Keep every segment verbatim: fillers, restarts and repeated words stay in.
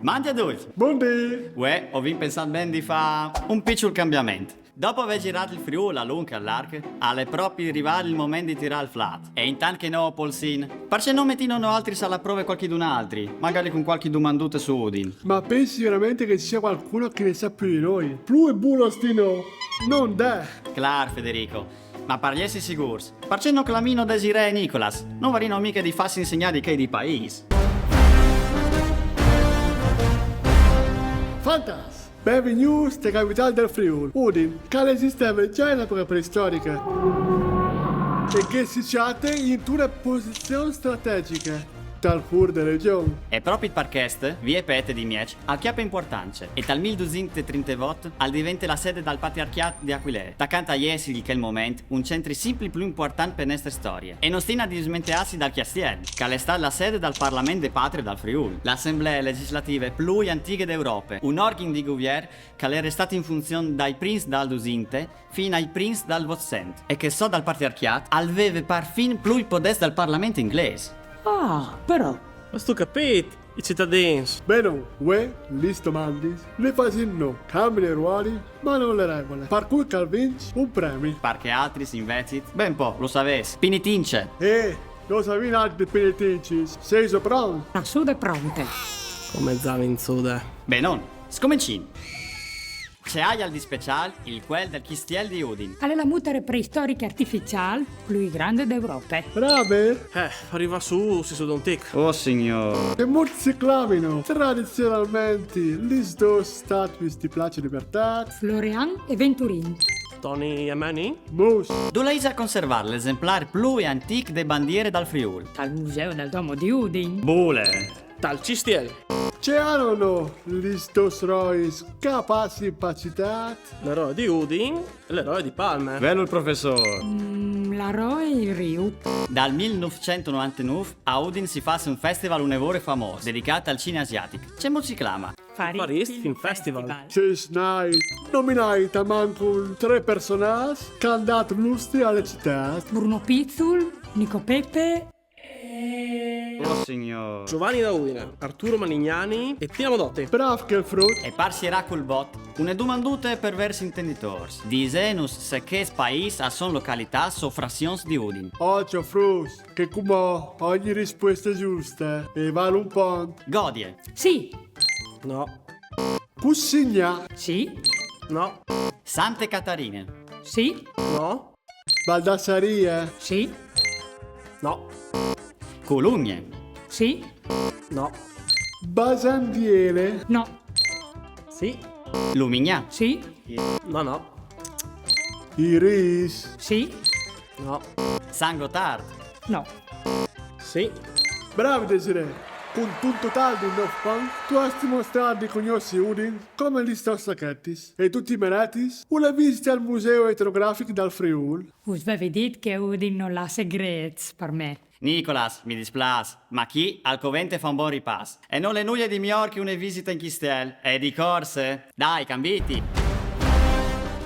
Mandi a ducj! Bundì! Uè, o vin pensât ben di fâ un piçul cambiament. Dopo vê zirât il Friûl a lunc e a larc, al è propit rivât il moment di tirâ il flat. E intant che no o polsìn, parcè no metìno noaltris a la prove cualchidun altri, magari cun cualchi dumandute su Udin? Ma pensi verementri che ci sia cualchidun che ne sa plui di nô? Plui bulos di nô no 'nd è! Clâr, Federico. Ma par jessi sigûrs, parcè no clamìno Desirée e Nicolas? No varìno mighe di fâsi insegnâ di chei di paîs. Fantas! Benvignûts te capitâl dal Friûl, Udin, che al esisteve za in epoche preistoriche e che si cjate intune posizion strategjiche tal cûr de regjon. E propit par chest, vie Pete di Mieç al cjape impuartance e tal mil dusinte e trintevot al devente la sede dal patriarcjât di Aquilee, tacant a jessi di chel moment un centri simpri plui impuartant pe nestre storie. E no stin a dismenteâsi dal Cjastiel, che al è stât la sede dal Parlament de Patrie dal Friûl, la assemblee legjislative plui antighe de Europe, un orghin di guvier che al è restât in funzion dai prins dal Dusinte fin ai prins dal Votsent, e che sot dal patriarcjât al veve parfin plui podets dal Parlament inglês. Ah, però. Âstu capît? I citadins. Benon, vuê lis domandis lis fasìn nô, cambin i ruolis, ma no lis regulis. Par cui che al vinç un premi. Par chei altris invezit, ben po, lu savês, pinitince! Eh, no savìn alc di pinitincis, sêso pronts? La sude pronte. Come za vinçude. Benon, scomencìn! Ce aial di speciâl il cuel dal Cjastiel di Udin? Al è la mutere preistoriche artificiâl plui grande de Europe. Brave! Eh, par rivâ sù si sude un tic. Oh signôr! Cemût si clamino tradizionalmentri lis dôs statuis di Place Libertât? Florian e Venturin. Toni e Meni? Mus. Dulà ise a conservâ l'esemplâr plui antîc de bandiere dal Friûl? Tal museu dal Domo di Udin. Bule! Tal Cjastiel. Ce anu nô lis dôs rois che a pasin pa citât? L'eroe di Udin e l'eroe di Palme. Velu il professôr! Mm, l'eroe il riu. Dal mil nûfcent e novantenûf a Udin si fâs un festival une vore famôs, dedicât al cine asiatic. Cemût si clama? Far East Film Festival. Ce snait, nominait almancul trê personaçs che a àn dât lustri ae citât. Bruno Pizzul, Nico Pepe. Oh signôr! Giovanni da Udine, Arturo Manignani e Tina Modotti. Brâf chel frut. E par sierâ cul bot, une dumandute par vêrs intenditôrs. Disênus se chescj paîs a son localitâts o frazions di Udin. Ocjo fruts, che cumò ogni rispueste juste e vâl un pont. Godie. Sì. No. Cussignà. Sì. No. Sante Catarine. Sì. No. Baldassarie. Sì. No. Culugne. Sì. No. Basandiele. No. Sì. Lumignà. Sì. No, no. Iris. Sì. No. San Gotard. No. Sì. Brâf, Desirée! Cuntun totâl di nûf ponts, tu âs dimostrât di cognossi Udin come lis tôs ochetis. E tu ti meretis une visite al Museu Etnografic dal Friûl. Us vevi dit che Udin nol à segrets par me. Nicolas, mi displâs, ma chi al covente fâ un bon ripast. E nol è nuie di miôr che une visite in Cjastiel. E di corse? Dai, cambiti!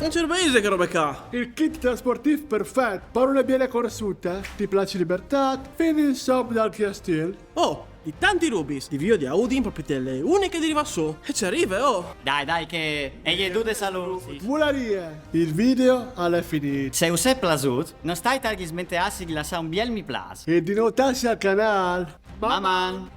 Non serve chê robe ca. Il kit trasportîf perfet par une biele corsute di Place Libertât fin insomma dal Cjastiel. Oh, di tantis robis, di viodi a Udin propit lis unichis di rivâ sù. E ce rive, oh! Dai, dai, che e je dut de salût. Mularie! Il video al è finît. Se us è plasût, no stait a dismenteâsi di lassâ un biel mi plâs. E di notâsi al canâl. Maman!